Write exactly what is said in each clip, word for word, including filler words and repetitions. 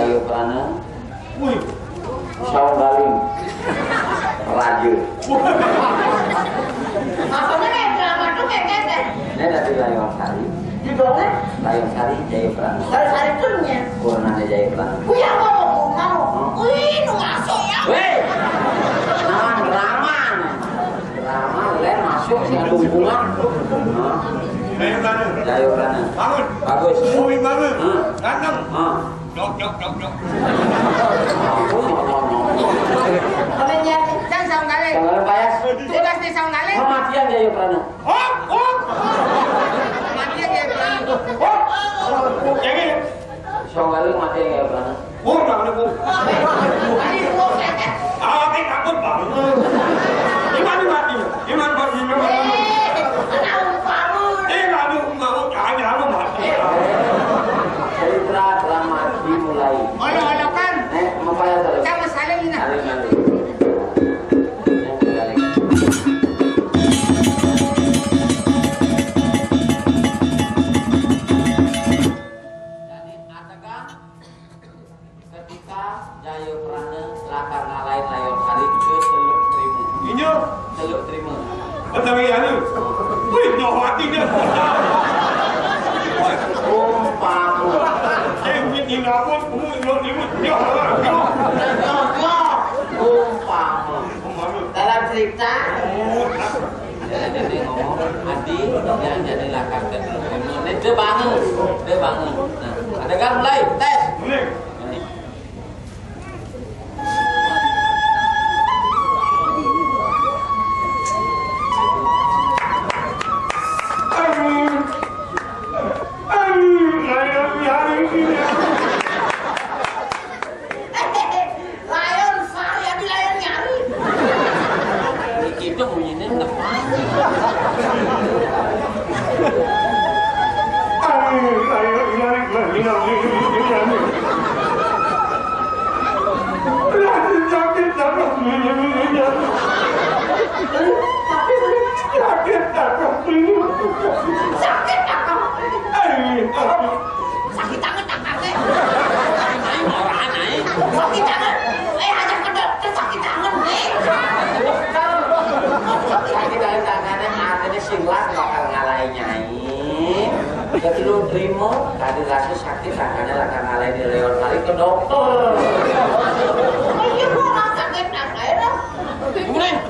Jayaprana. Wih. Saung Galing. Raja. Maksudnya kayak drama tuh kayak gitu. Ini dari Layang Sari. Judulnya? Layang Sari Jayaprana. Layang Sari tuh nya. Purnana Jayaprana. Wih, apa mau mau? Wih, nu masuk ya. Weh. Nah, drama. Drama, lén masuk sing ada hubungan. Hah? Jayaprana. Jayaprana. Bagus. Bagus. Movie bagus. Hah? Ganteng. Hah? Dok, dok, dok, dok. Apa nya? Jangan saung Galing. Saung Galing payas. Tugas di saung Galing. Kematian Jayaprana. Hop, hop. Kematian Jayaprana. Hop. Yang ini. Saung Galing kematian Jayaprana. Oh, jangan, Bu. Tadi gua kata. Ah, ini takut banget. Gimana mati? Gimana mati? Gimana mati? Eh, tahu banget. Eh, aduh, mau jangan, jangan mati. Cerita drama dimulai. Olok-olokan. Eh, mau payah terus. Sama saling ini. Saling nanti. Eh, saling. Jadi, adegan ketika Jayaprana lakar ngalahin Layang Sari ke Teluk Trima. Inyo. Teluk Trima. Betari anu. Wih, nyoh hati dia. Umpama. Eh, ini ngapun, uh, nyoh, nyoh, nyoh. Umpama. Umpama. Dalam cerita. Jadi, dia ngomong, "Adi, jangan jadi lakar ke Teluk Trima." Ini dia bangun, dia bangun. Nah, adegan mulai, tes. Mulai. Ini. Layang Sari, Adi Layang Nyari. Ini kita bunyinya tepat. Ayo, ayo, ayo, ayo. Sakit tangan. Sakit tangan. Sakit tangan. Ayo, ayo. Sakit tangan, tangan, eh. Ayo, marah, ayo. Sakit tangan. Eh, ajak ke dokter, sakit tangan, eh. Sakit tangan, tangan, artinya sing las bakal ngalahin Nyai. Betul, Primo. Tadi rasa sakit, tangannya lah karena lain di Leon kali ke dokter. Iya, gua nggak sakit, tangan, eh. Gimana?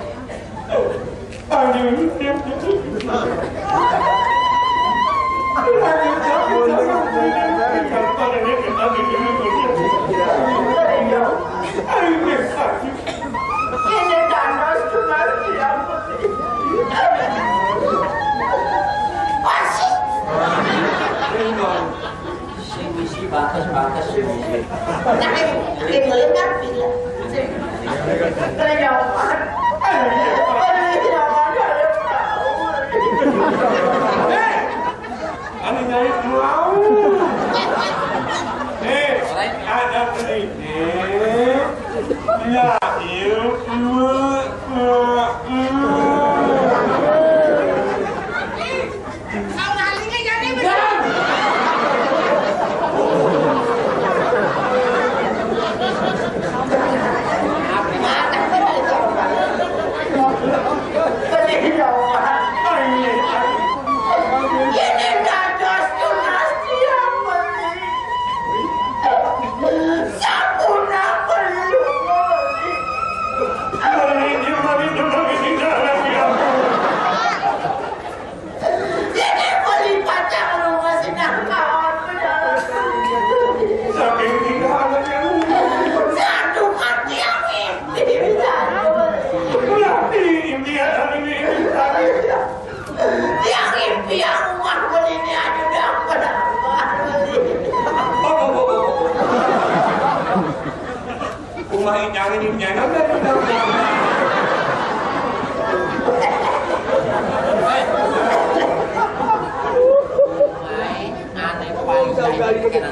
Sing misi bakas-bakas, sing misi. Nah, ini, ini kan bilang. Ternyata. Aduh, ini namanya ada tahu. Eh, anu nyai mau. Eh, ada beli. Eh, ya, iya. Ini beli pacang lu masih nangkawan. Saking tidak ada yang satu kaki yang ini. Berarti India hari ini. Yang ini yang rumah beli ini aja udah berapa beli. Kumaha nyari di nyanan dari dalam. Aneh paling saya kena.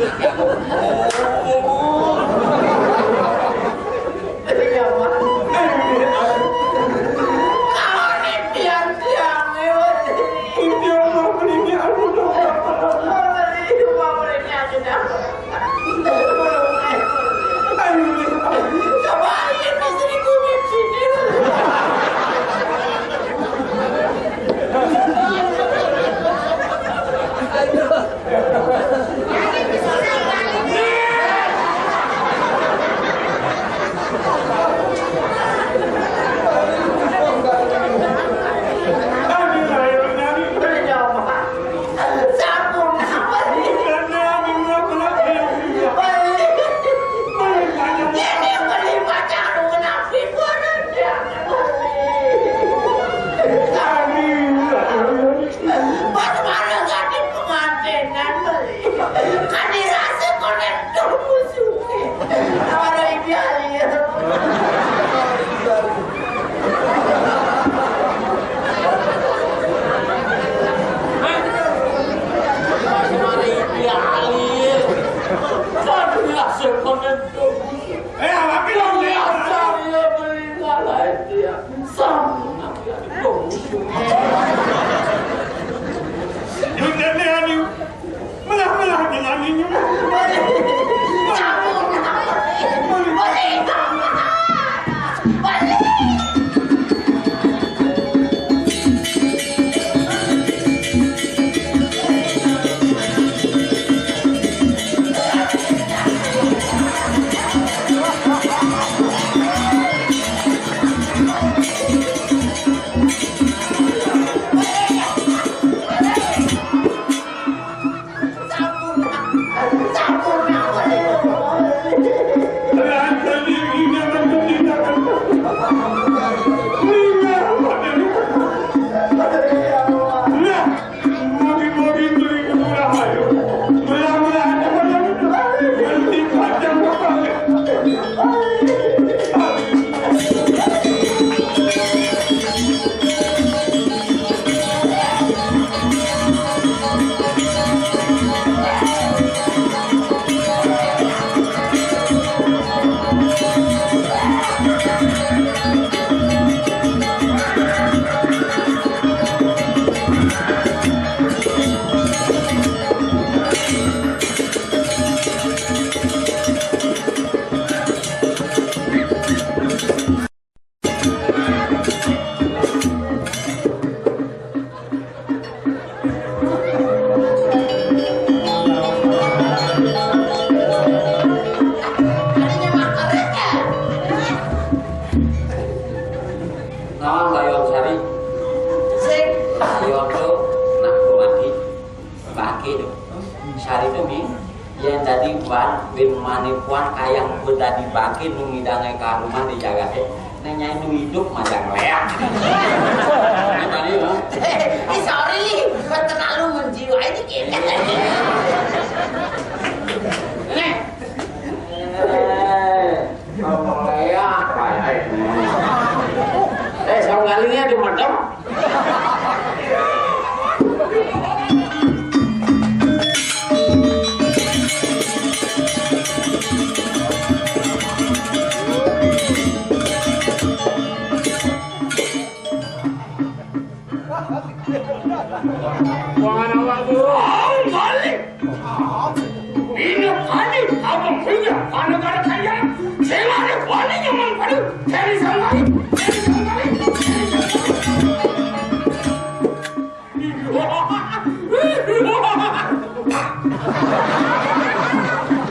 Kalau ini tiang-tiang, eh, ini mau beli ini, aku dong. Mau beli, mau beli ini aja dah. Eh, apa bilang dia? Dasar ya, meninggal aja ya. Sama. Bener nih, aduh. Melah-melah dengan ini. Naon, Bayon Sari? Sing. Bayon tuh nak mati. Baki tuh. Sari tuh mi, yang tadi buat bin manipuan kayak udah dibaki nu ngidange ka rumah di jaga teh. Neng nyai nu hidup mah jangan leak. Ini tadi, ha? Eh, sorry, terlalu menjiwai dikit. Nih. Eh, jangan leak, Pak. Eh, saung galingnya di medem. Buangan awak burung. Balik. Ini kali abang punya pada-pada kaya. Saya ada kuali nyaman pada. Cari sangkali. Cari sangkali. Cari sangkali.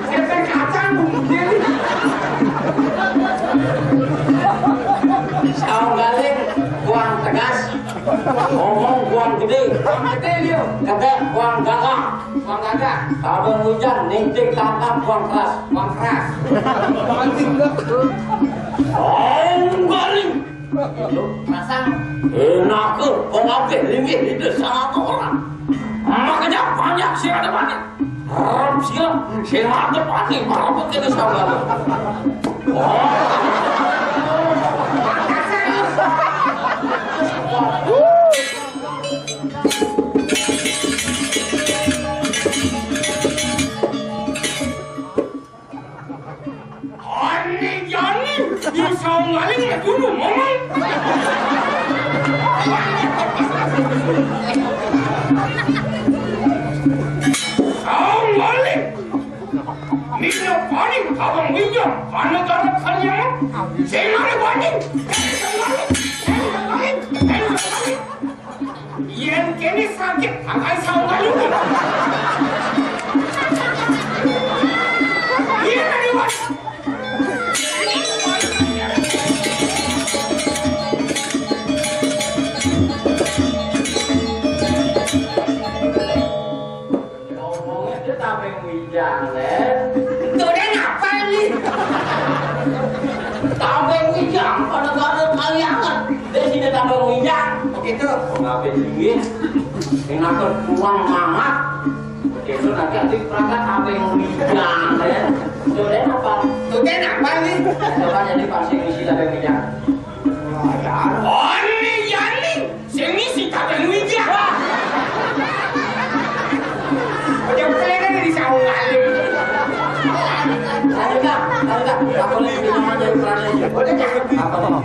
Kepeng kacang, Bu. Saung galih, buang tegas. Ngomong buang gede. Buang gede, Lio. Gede, buang gagah. Buang gagah. Tabang hujan, ninting tangkap, buang keras. Buang keras. Saung galih. Itu pasang. Enak tuh, kok kabeh linggih di desa orang. Makanya banyak sih ada banyak. Harap sih, sing ada panik, malah pakai di sana. Oh. Aneh jani, bisa ngaling dulu ngomong. Kau ngaling. Mina paling abang bijak, anak-anak kalian. Saya ngaling paling. Saya ngaling, saya ngaling, saya ngaling. Yen kene sakit, pakai saung kayu. Iya, tadi, Mas. Ngomongnya dia sampai ngwijang, Len. Tuh, dia ngapain nih? Sampai ngwijang, pada gak ada kaliangan. Dia sini sampai ngwijang. Begitu. Ngapain sih? Enak pulang mamat. Begitu nanti adik perangkat sampai ngwijang, Len. Tuh, dia apa? Tuh, dia apa nih? Coba jadi pasti ngisi sampai ngwijang. Oh, ini jadi. Sing ngisi kagak ngijak. Udah pelengan di saung alim. Ayo, Kak. Ayo, Kak. Aku nih, aku nih, aku nih. Udah, Kak. Apa tuh?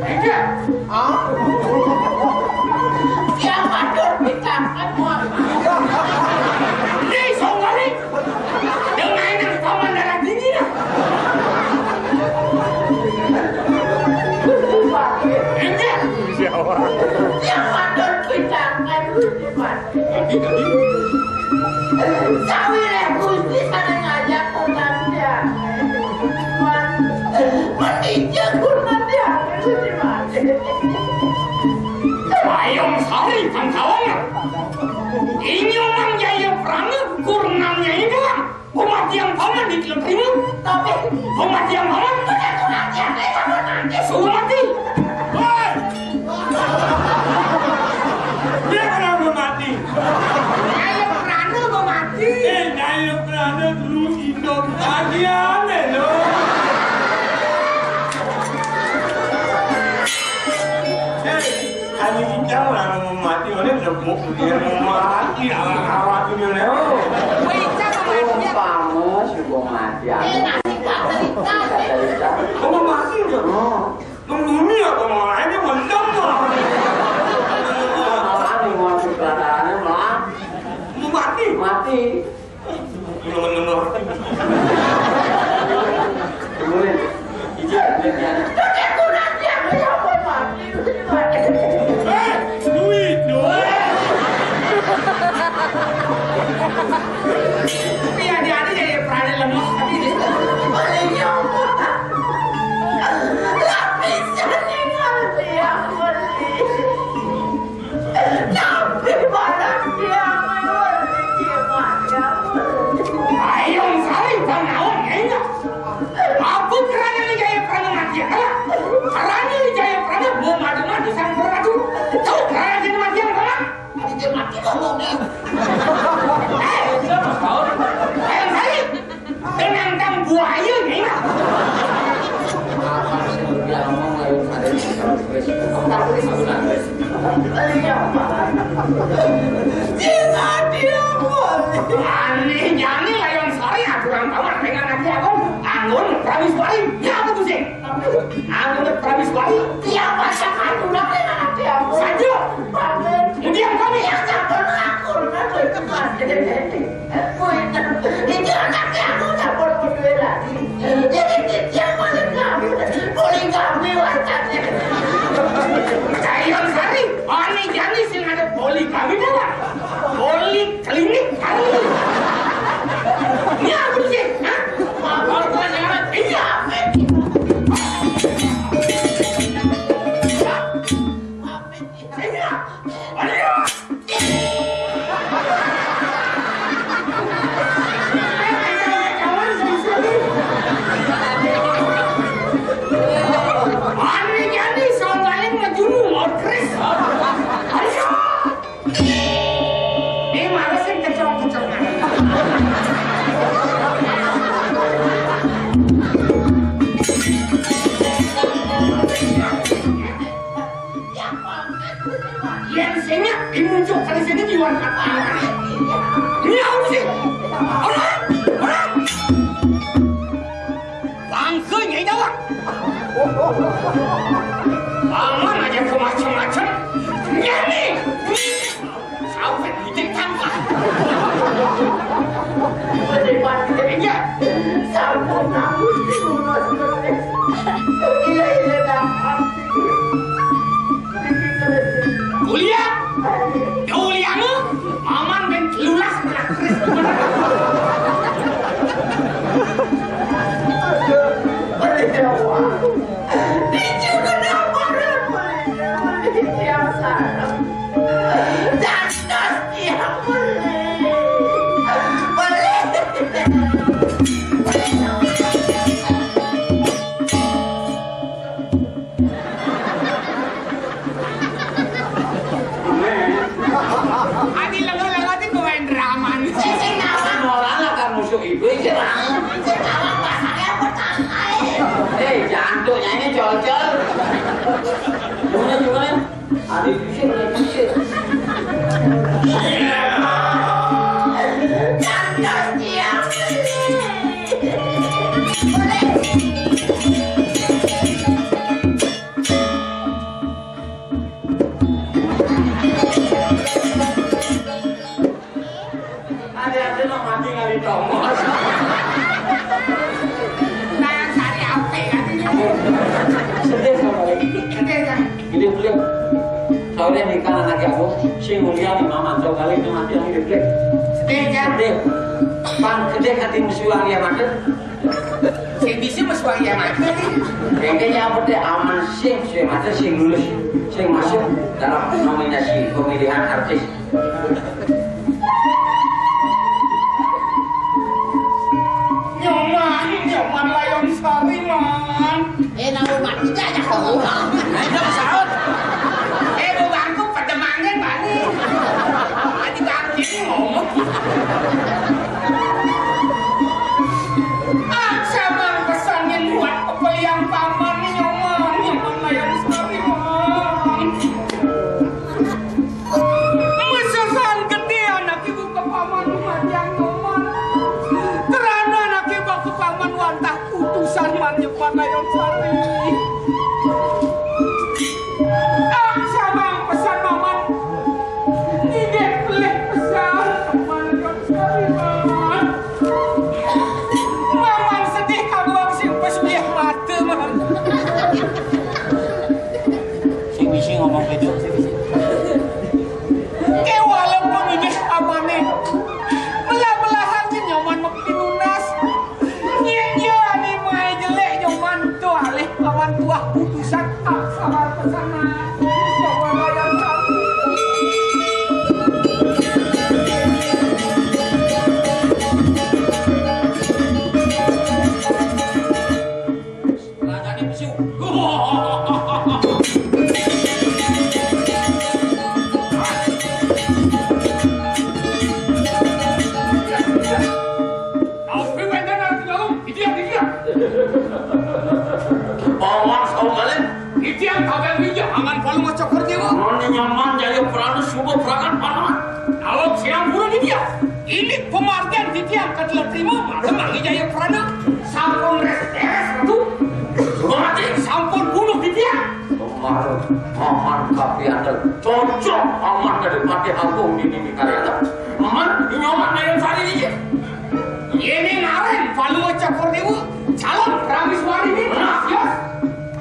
Enggak. Ah. Siapa tuh? Minta apa? Ini sombong nih. Dengan yang paman darah tinggi ya. Enggak. Siapa? Siapa tuh? Minta apa? Sawire Gusti sane ngajak Purnanti. Mending Purnanti Gusti mati. Ayo sari pangkawan. Ini orang jaya perang kurangnya ini doang. Pematian paman di Teluk Timur. Tapi pematian paman bukan kematian, itu Purnanti suruh mati. Woi! Dia kenapa mati? Nyai Prana mau mati. Eh, Nyai Prana dulu hidup bagian, eh, lo. Eh, kali ini orang mau mati, orang udah mau, dia mau mati, awak-awak ini, Leo. Wih, Ica mau mati, ya? Kamu juga mati, aku. Eh, nasib tak cerita. Kamu mati, udah. Oh. Nungguin apa mau aja mendem lah. Malahan nih, mau kecelakaan, malah mau mati. Mati. Udah mendem lah. Tungguin. Izin, izin. Eh, duit, duit. Iya, dia ada jadi peranan lemes, tapi dia. Lapisan yang harus dia beli. Tapi barang dia beli, dia macam. Ayo, saling panawan, ya, enggak? Apa kerana ni jaya kerana mati, ya, kalah? Kerana ni jaya kerana mau madu-madu sang beradu. Tahu kerana dia mati yang kalah? Dia mati kau mau ni. Eh, siapa tahu? Ayo, saling. Dengan tang buaya ni. Apa sih yang dia ngomong, ayo, ada di sana, terus. Aku tak boleh, aku tak boleh. Ayo, apa? Dia mati, apa? Aneh, jangan lah yang sorry, aku orang tahu, dengan nanti aku anggun, promise balik. Ya, apa tuh sih? Anggun, promise balik. Siapa yang anggun, dengan nanti aku? Saja. Kemudian kami yang campur, aku, aku itu pasti. Woi, iki anake aku tak podo-podo lagi. Iki titiang poligami. Poligami wae tadi. Kayon Sari, ane jane sing ada poligami dalam. Poliklinik kali. Ini apa sih? Hah? Apa kau nyara? Iya, apa ini? Iya. Ayo. Aneh jadi soalnya ngejuru mau Chris. Ayo. Ini malah sih kecok-kecok. Yen sing nyak dimunculke di sini jiwa apa? Ini apa sih? Orang, orang. Bangke nyai jawab. Paman aja ke macam-macam. Nyai. Sampai titik tangkap. Iya. Sampun, sampun, sampun. Iya, iya, dah. Kuliah, kuliahmu, paman ben telulas belah keris. Jantos tiang beli. Beli. Ati lengo-lengo ti main drama. Sing, sing nawang. Ora lah kan musuh ibu iki ra. Sing nawang pasane apa tak kae? Eh, jantuknya ini col-col. Gimana, gimana? Ati bisa, ora bisa. Jangan Oleh nikah anak aku, sing mulia di mama, jauh kali itu mati yang hidup deh. Sedih, Jang. Sedih. Pan, sedih hati musuh yang dia mati. Sing bisa musuh yang dia mati. Kayaknya apa deh, aman sih, sing mati, sing lulus, sing masuk dalam nominasi pemilihan artis. Nyoman, Nyoman Layong Sari, Man. Eh, nang rumah kita aja kok ngomong. Ayo, dong, sahur. Eh, mau bangku, pada mangan, Bani. Aja bangku ini ngomong. Ah, sama pesannya buat pembelian paman nih, Nyoman. Nyoman Layong Sari, Man. Mesesan gedé anak ibu ka paman Lumajang Nyoman. Kerana anak ibu ka paman wantah putusan manjepat Layong Sari. Tak sabang pesan maman. Ngidih pelih pesan paman Layong Sari, Man. Maman sedih kaluang sing pesulih mata, Man. Sing bisi ngomong beda, sing bisi. Ké walaupun ini pamané melah-melahan si Nyoman mesti nunas. Nyén ya animai jelék Nyoman tuh alih lawan tuah putusan aksara pesanan. Nyoman Layong Sari. Rajané pesu. Tapi wénten arep nyolong, iki ya, iki ya. Paman Saung Galih. Iki yang kabéh iki ya, angan Palungguh Cokor Déwa. Noni Nyoman Jaya Prana suba prakan paman. Awak siang bulan iki ya. Ini pemardén titiang ketelah terima, malam lagi Jaya Prana. Sampun res-, beres, Ratu. Suba mati. Sampun bunuh titiang. Paman, paman kapianten. Cocok paman dadi Patih Agung di nini karya. Paman, Nyoman Layong Sari niki. Yéning arén Palungguh Cokor Déwa, calon Praméswari niki. Benar. Yos.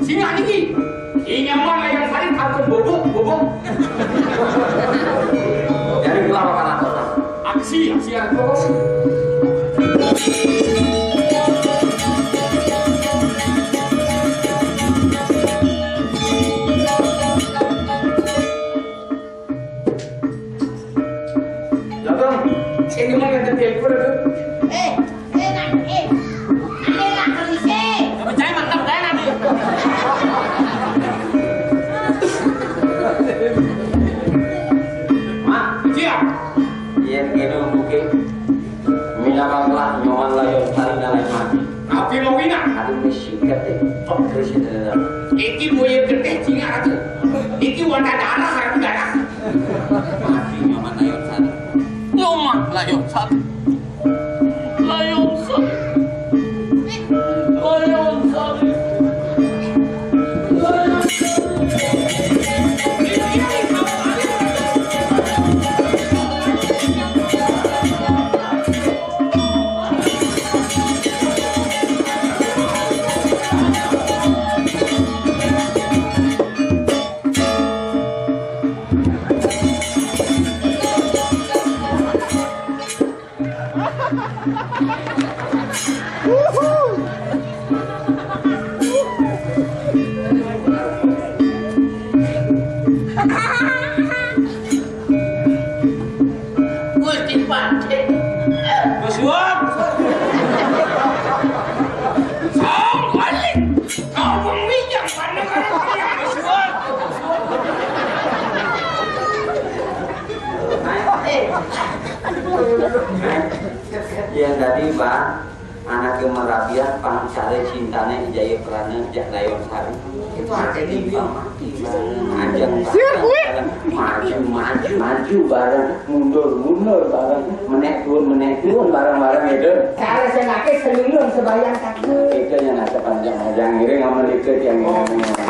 Singa niki. Inyaman Layong Sari kantun bobok, bobok. Jadi, kula bakal atur. Aksi, aksi, aksi. Datang. Ini mah ada telepon, aduh. Eh, eh, nak, eh. Ada nak permisi. Percaya mantap, saya nanti. Mak, iya. Iya, gitu, oke. Mina bangla, Nyoman Layong Sari nalai mati. Napi mau mina? Aduh, misi kate, pok, terus itu. Iki boya getih cingak atuh. Iki wadah darah, aku darah. Mati Nyoman Layong Sari. Nyoman Layong Sari. Layong Sari. Layong Sari. Layong Sari. Gusti Patih. Bos Wak. Song balik. Kau pemijak pada kau. Bos Wak. Yang tadi, Pak, anak yang merabian, pang cara cintanya Jaya Prana, Jak Layong Sari. Itu artinya dia. Ajak, Pak. Maju, maju, maju bareng, mundur, mundur bareng, menek turun, menek turun bareng-bareng, ya, Dun. Cara saya pakai selulung sebayang kaki. Itu yang ada panjang, yang ngiring sama itu, yang ngiring.